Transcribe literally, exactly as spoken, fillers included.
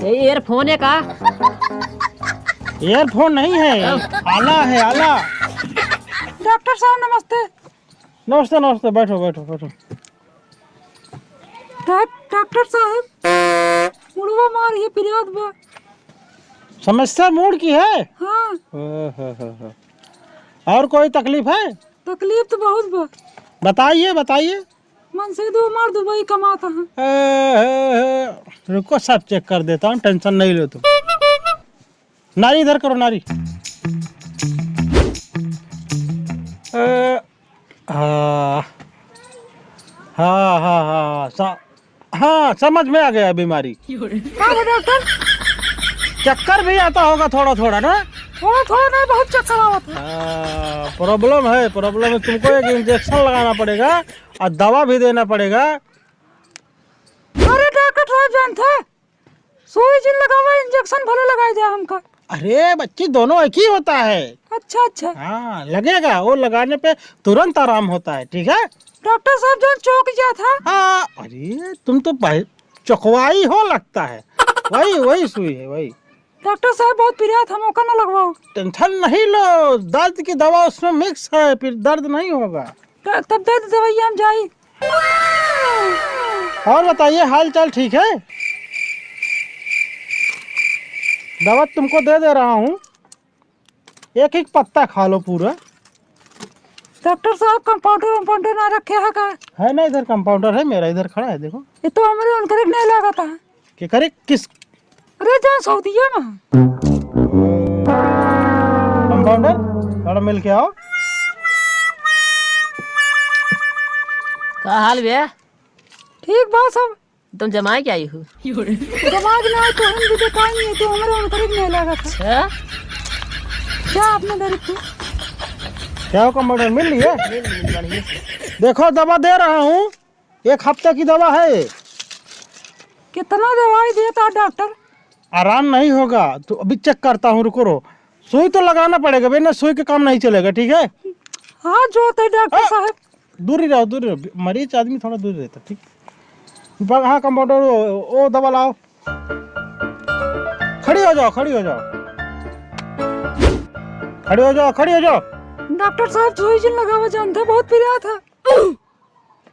ए, earphone है का? Earphone नहीं है, आला है, आला। डॉक्टर साहब, नमस्ते। नमस्ते, नमस्ते, बैठो, बैठो, बैठो। डॉक-, डॉक्टर साहब, मुड़वा मार ये पिरात बा। समस्या मूड़ की है? हाँ। ओ, हो, हो, हो। और कोई तकलीफ है? तकलीफ तो बहुत बा। बताइए, बताइए। मनसेदो हमार दुबई कमात है। ए, ए, ए, रुको, सब check कर देता हूँ, tension नहीं लो तुम। नारी इधर करो, नारी। ए, हाँ। हाँ, हाँ, हाँ, हाँ, सा-, हाँ, समझ में आ गया बीमारी। का हो डॉक्टर? चक्कर भी आता होगा थोड़ा थोड़ा ना? थोड़ा थोड़ा नहीं, बहुत चक्कर आवत है। हाँ, problem है, problem है। तुमको एक injection लगाना पड़ेगा और दवा भी देना पड़ेगा। अरे डॉक्टर साहब जानते हैं, सुई जिन लगावा, injection भले लगाई दे हमका। अरे बच्ची, दोनों एक ही होता है। अच्छा, अच्छा। हाँ, लगेगा, वो लगाने पे तुरंत आराम होता है, ठीक है? डॉक्टर साहब, जौन चौक जात है। हाँ, अरे तुम तो पह-, चौकवाई हो लगता है। वही, वही सुई है, वही। डॉक्टर साहब, बहुत पिरात, हम ओका ना लगवाओ। Tension नहीं लो, दर्द की दवा उसमें mix है, फिर दर्द नहीं होगा। त-, तब दे दे दवाई, हम जाई। और बताइए, हाल चाल ठीक है? दवा तुमको दे दे रहा हूँ, एक एक पत्ता खा लो पूरा। डॉक्टर साहब, compounder वम्पाउंडर ना रखे है का? है ना, इधर compounder है मेरा, इधर खड़ा है, देखो। ये तो हमरे उनकरे के नहीं लागत है। के करे किस? अरे, जहाँ सऊदिया में। Compounder, थोड़ा मिल के आओ। का हाल बे? ठीक बा सब। तुम जमाए के आई हो? जमाए के ना, तो हम भी तो काम नहीं, तो हमरे उनकरे के नहीं लागत है। अच्छा? क्या आपने दर्द तू? क्या हो compounder, मिल लिए? मिल, मिल, बढ़िया से। देखो, दवा दे रहा हूँ, एक हफ्ते की दवा है। कितना दवाई देता डॉक्टर? आराम नहीं होगा, तो अभी check करता हूँ, रुको रो। सुई तो लगाना पड़ेगा, बिना सुई के काम नहीं चलेगा, ठीक है? हाथ जोड़ते डॉक्टर हाँ। साहब। दूर ही रहो, दूर ही रहो, मरीज आदमी थोड़ा दूर रहता, ठीक? ब-, हाँ, compounder, वो, वो दवा लाओ। खड़ी हो जाओ, खड़ी हो जाओ। खड़ी हो जाओ, खड़ी हो जाओ। डॉक्टर साहब, सुई जिन लगावा जानते, बहुत पिरात है।